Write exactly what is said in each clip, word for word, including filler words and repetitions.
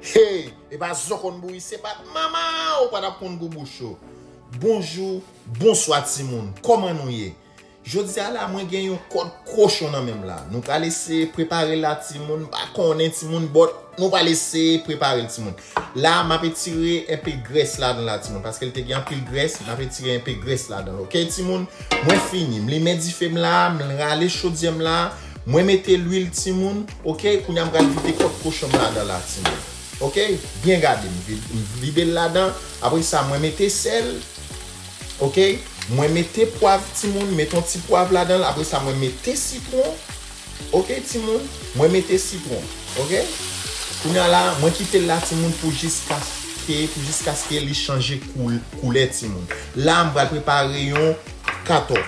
Hey, e pa zo konn bouyi, se pa manman ou pa t ap konn gou bouch ou. Bonjou, bonswa timoun, kòman nou ye? Jodi a la, mwen gen yon kòd kochon nan men m la. Nou pral eseye prepare l la, timoun. M pa konnen, timoun, but nou pral eseye prepare l, timoun. La, m ap etire enpe grès ladan la, timoun, paske l te gen anpil grès. M ap etire enpe grès ladan l, oke, timoun? Mwen fini. M limen dife m la, m rale chodyè m la, mwen mete lwil, timoun, oke? Kounye a, m pral vide kòd kochon m ladan la, timoun. Oke? Byen gade, m vid-, m vide l ladan. Apre sa, mwen mete sèl. Oke? Mwen mete pwav, timoun, mete yon ti pwav ladan l. Apre sa, mwen mete sitwon. Oke, timoun? Mwen mete sitwon. Oke? Kounye a la, mwen kite l la, timoun, pou jiskaske, pou jiskaske li chanje koul-, koulè, timoun. La, m pral prepare yon katò.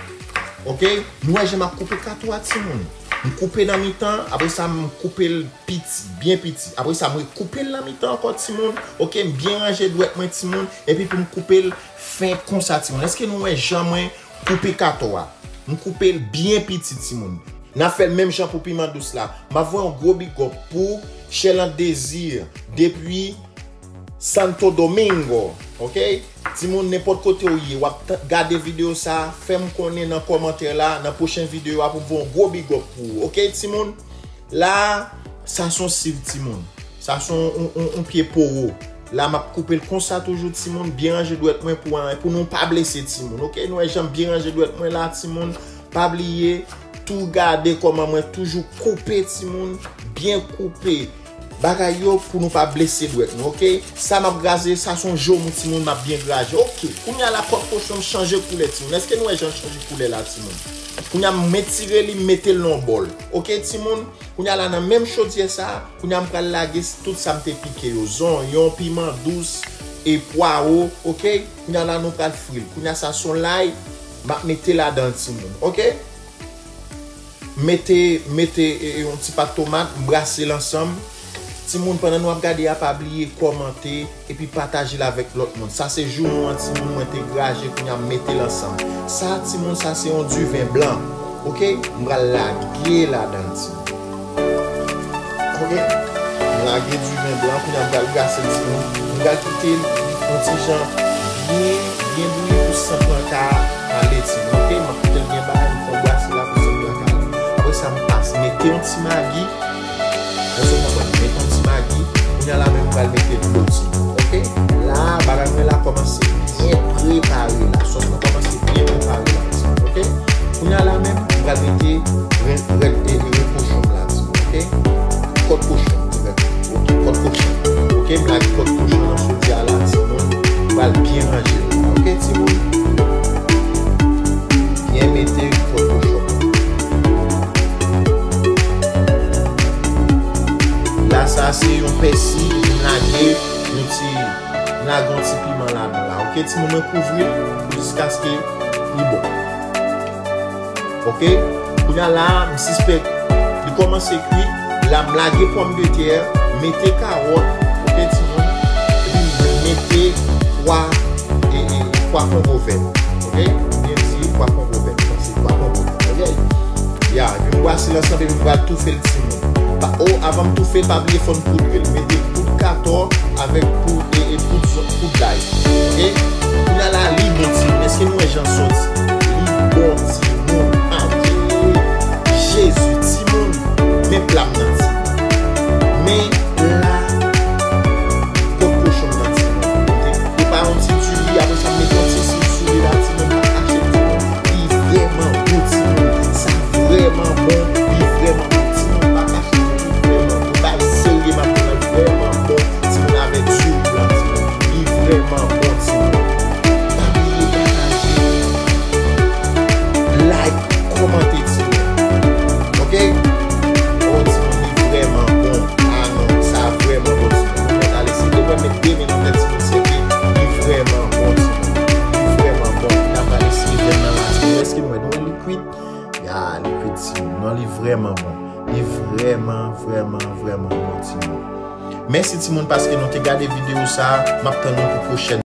Oke? Nou wè jan m ap koupe katò a, timoun. M koupe nan mitan, apre sa, m koupe l piti, byen piti. Apre sa, mwen koupe l nan mitan ankò, timoun. Oke, m byen ranje dwèt mwen, timoun. Epi pou m koupe l fen konsa, timoun. Èske nou wè jan mwen koupe katò a? M koupe l byen piti, timoun. N a fè l menm jan pou piman dous la. M ap voye yon gwo big up pou Sherland Désir depi Santo Domingo, oke? Timoun, nenpòt kote w ye, w ap t-, gade videyo sa, fè m konnen nan kòmantè la, nan pwochen videyo a pou m voye yon gwo big up pou ou, oke, timoun? La, sa se yon siv, timoun. Sa se yon, yon, yon, yon pye powo. La, m ap koupe l konsa toujou, timoun. Byen ranje dwèt mwen pou, pou nou pa blese, timoun, oke? Nou wè jan m byen ranje dwèt mwen la, timoun. Pa bliye, tou gade kòman mwen toujou koupe, timoun. Byen koupe bagay yo pou nou pa blese dwèt nou, oke? Sa m ap graje, sa se yon jomou, timoun, m ap byen graje. Oke, kounye a la, kòd kochon m chanje koulè, timoun. Èske nou wè jan l chanje koulè la, timoun? Kounye a, m etire li, m mete l nan yon bòl. Oke, timoun? Kounye a la, nan menm chodyè sa, kounye a, m pral lage s-, tout sa m te pike yo. Zonyon, piman dous, e pwawo, oke? Kounye a la, nou pral fri l. Kounye a, sa se yon lay, m ap mete ladan l, timoun, oke? Mete, mete, e, e, yon ti pat tomat, m brase l ansanm. Timoun, pandan nou ap gade a, pa bliye kòmante epi pataje l avèk lòt moun. Sa se joumou an, timoun, mwen te graje, kounye a m mete l ansanm. Sa, timoun, sa se yon diven blan. Oke? M pral lage ladan l, timoun. Oke? M lage diven blan, kounye a m pral brase l, timoun. M pral kite l yon ti jan byen, byen bouyi pou sant lan ka ale, timoun. Oke? M ap kite l byen bouyi, m fè brase la pou sant lan ka ale. Apre sa, m pase mete yon ti magi. Èske w konprann? Mete yon ti magi. Kounye a la menm, m pral mete dlo, timoun. Oke? La, bagay mwen la kòmanse byen prepare la. Sòs mwen kòmanse byen prepare la, timoun. Oke? Kounye a la menm, m pral mete ren, ren, e, e, ren kochon m la, timoun. Oke? Kòd kochon, oke, kòd kochon. Oke, m lage kòd kochon nan chodyè a la, timoun. M pral byen ranje l la. Oke, timoun? Byen mete kòd kochon. La, sa se yon pèsi, m lage yon ti, m lage yon ti piman ladan la. Oke, timoun, mwen kouvri l jiskaske li bon. Oke? Kounye a la, m sispèk li kòmanse kwi. La, m lage pòmdetè, mete kawòt, oke, timoun? Epi m mete pwa, e, e, pwa kongo vèt, oke? M byen di pwa kongo vèt, se pwa kongo vèt, oke? Ya, epi m brase l ansanm, epi m pral toufe l, timoun. Pa, o, avan m toufe l, pa bliye fò n poudre l. Mete poud katò avèk poud, e, e, poud, poud lay. Oke? Kounye a la, li bon, timoun. Èske nou wè jan l sòti? Li bon, timoun. Adye! Jezi, timoun. Men pla m nan, timoun. Men la, kòd kochon m nan, timoun. Mete, prepare yon ti diri, apre sa, mete yon ti sil sou li la, timoun. Pa kache, timoun. Li vrèman bon, timoun. Sa vrèman bon. Li vrèman bon, timoun. Pa kache, li vrèman bon. Bagay serye, m ap di nou, li vrèman bon. Timoun, avèk diri blan, timoun. Li vrèman bon, timoun. Pa bliye pataje, like, kòmante, timoun. Oke? O, timoun, li vrèman bon. A non, sa vrèman bon, timoun. Nou mèt al eseye. Depi w met de men nan tèt, timoun, se ke li vrèman bon, timoun. Li vrèman bon. N ap al eseye vyann nan la, timoun. Èske nou wè, nou wè li kwit? Ya, li kwit, timoun. Non, li vrèman bon. Li vrèman, vrèman, vrèman bon, timoun. Mèsi, timoun, paske nou te gade videyo sa a. M ap tann nou pou pwochèn.